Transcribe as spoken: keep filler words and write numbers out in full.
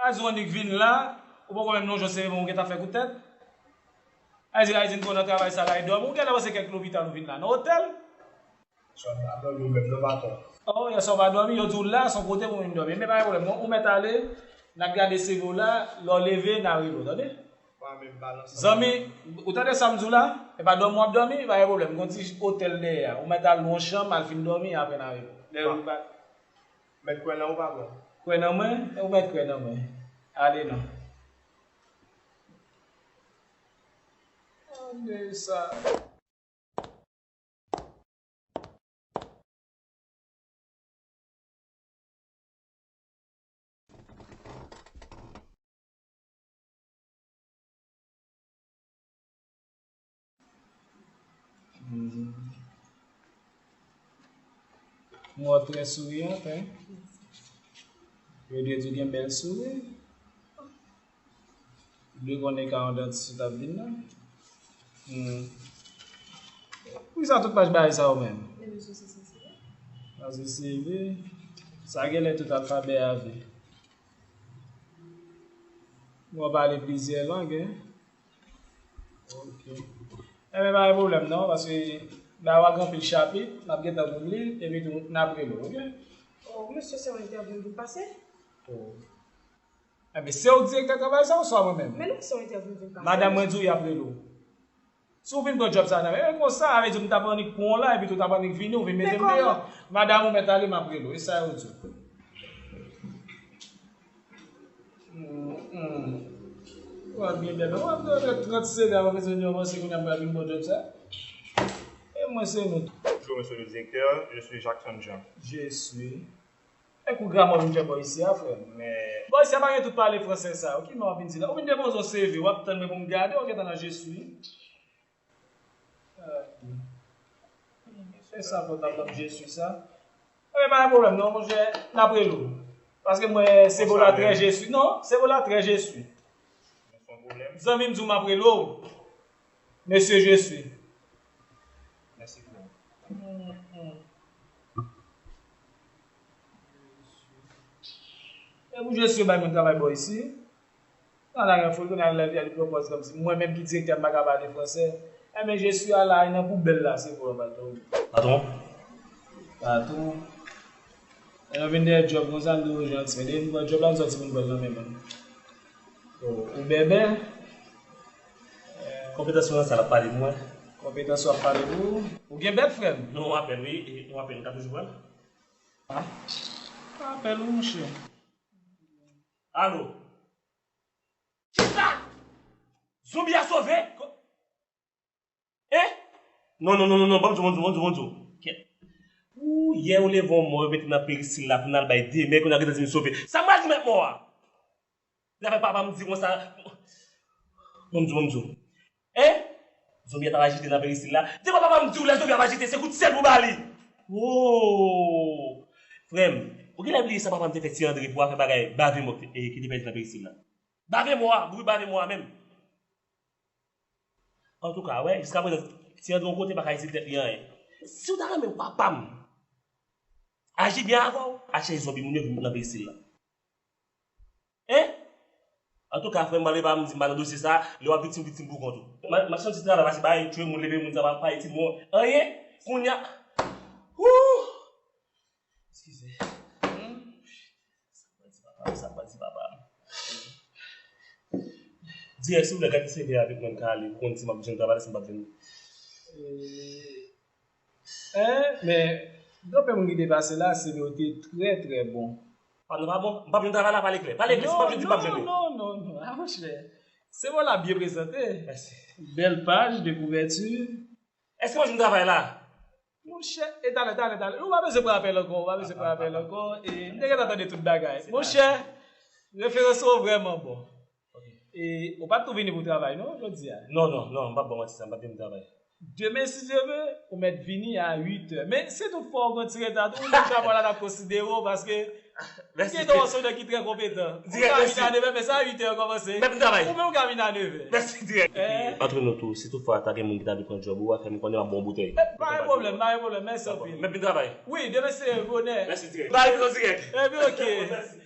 A di w annik vin la, ou poko menm lonje w sere men w gentan fè kout tèt. A di Ayiti n pran nan travay sa la e dòmi. Ou gentan panse kèk lopital ou vin la nan otèl? Swa m pa dòmi menm non patwon. Oh, yè swa w pa dòmi, yo di w la, se yon kote pou w vin dòmi. Men pa gen pwoblèm non, ou mèt ale, n ap gade seve w la, lè w leve, n a rele w, tande? Mwen menm pa nan sanm. Zanmi, ou tande sa m di w la? E pa dòmi w ap dòmi, pa gen pwoblèm. Gon ti otèl dèyè a. Ou mèt al lwe yon chanm, al fin dòmi, apre n a rele w. Lè ou pa Mèt kwè nan ou pa bon. Kwè nan mwen, ou mèt kwè nan mwen. Ale non. Tande sa. Mwen trè souriant, hein. Yo dwe di w gen bèl souri. Li konnen ka yon dantis ou t ap vin nan. Hmm. Poukisa tout paj bagay sa yo menm? Sa se seve. Sa genlè tout alfabè a vle. Mwen pale plizyè lang, hein. Ok. Enben, pa gen pwoblèm non, paske la w a gen anpil chapit, n ap gentan pou m li, epi tou n ap rele w, ok? Oh, mesye, se yon entèvyou m vin pase. Oh. Enben, se ou k direktè travay sa ouswa mwen menm? Men non, se yon entèvyou m vin pase. Madanm mwen di w y ap rele w. Si w vin pran djòb sa nan men, e konsa, a vle di m t ap annik pran w la, epi tou w t ap annik vini, w vin mete m deyò. Madanm ou mèt ale, m ap rele w. E sa yo di w. Hmm, hmm. W ap byen bèl. W ap dòmi trant seri a, w ap bezwen di w panse kounye a m pral vin pran djòb sa. E mwen se nou. Bonjour, monsieur le directeur, je suis Jackson Jean. Je suis. Ekou gramè w vin fè bò isi a, frè m. Men bò isi a pa gen tout pale fransè sa yo. Ki men w ap vin di la? Ou vin depoze yon seve, w ap tann mwen pou m gade, w gentan nan je suis. Fè sa pòtab la, je suis sa. Ebyen, pa gen pwoblèm non, monchè, n ap rele w. Paske mwen, se vola trè je suis. Non, se vola trè je suis. Zanmi m di w m ap rele w. Mesye je suis. Mèsi frè m. E pou je suis bay moun travay bò isi. Nan la gen foul kounye a lè li pran pòz kòmsi mwen menm ki direktè m pa ka pale fransè. Enben je suis a la nan poubèl la se pou yo patwon. Patwon. Patwon. Lè yo vin dèyè djòb konsa m di yo janti men depi m pran djòb la m sòti pou m pran l nan men moun. Oh, ou bèbè. Konpetans ou nan sa l ap pale pou mwen. Konpetans ou ap pale pou ou. Ou gen bèt frè m? Non, yon apèl wi, yon apèl m ka toujou pran l. Ah. Yon apèl wi monchè. Alo. Kisa? Zonbi a sove? Ko- Eh? Non, non, non, non, non, ban m di w, ban m di w, ban m di w, ban m di w. Kèt. Ou, yè ou leve yon mò, yo mete nan perisil la, pou n al bay demè, kounye a gentan di m sove. Sa m pral di mèt mò a? Li avèk papa m di konsa. Ban m di w, ban m di w. Eh? Zonbi a t ap ajite nan perisil la. De fwa papa m di w lè zonbi ap ajite, se kout syèl pou ba li. Oh! Frè m, ou genlè bliye sa papa m te fè Ti Andre pou afè bagay bave mò ki te, eh, ki te pèdi nan perisil la. Bave mò a, bri bave mò a menm. Antouka, wè, jiskaprezan, Ti Andre yon kote pa ka itilize tèt li anyen. Si w ta renmen wè papa m aji byen avè w, al chèche zonbi moun yo vin nan peyi Sil la. Hein? Antouka, frè m, pale pa m, di m pa nan dosye sa, lè w ap viktim, viktim pou kont ou. M a, m ap chèche ti travay, pase bay, tchwe moun, leve moun, sa pa, pa itil mwen anyen. Kounye a, wouh! Eskize. Hmm? Sa pral di papa m, sa pral di papa m. Dirèk, silvouplè, gade seve a avèk mwen, m ka ale, ou konn si m ap jwenn travay la, si m p ap jwenn. Hein? Men, gen anpil moun ki te pase la, seve yo te trè, trè bon. Pa, nou pa bon? M p ap jwenn travay la, pale klè. Pale klè, si m p ap jwenn, di m p ap jwenn. Non, non, non, non, non. Ah, monchè. Seve w la byen prezante. Mèsi. Bèl paj de kouvèti. Èske m ap jwenn travay la? Monchè, e talè, talè, talè. Ou pa bezwen pran apèl ankò, ou pa bezwen pran apèl ankò. E m te gentan tande tout bagay. Monchè, referans ou vrèman bon. Ok. E ou pa t tou vini pou travay, non, jodi a? Non, non, non, m p ap ba w manti sa, m p ap vin travay. Demen, si Dye vle, ou mèt vini a uit è. Men, si tout fwa ou gen ti reta tou, nou chak fwa la n ap konsidere w, paske Mèsi. Gen yon sonè ki trè konpetan. Ou ka vin a nevè, men sa uit è yo kòmanse. Mèt m travay. Ou menm ou ka vin a nevè. Mèsi dirèk. Antre nou tou, si toutfwa ta gen moun ki ta vle pran djòb ou, a fè m konnen m ap ba w boutèy. Pa gen pwoblèm, pa gen pwoblèm. Mèsi anpil. Mèt m travay. Wi, demen se bonè. Mèsi dirèk. Bay pito dirèk. Epi oke. Mèsi.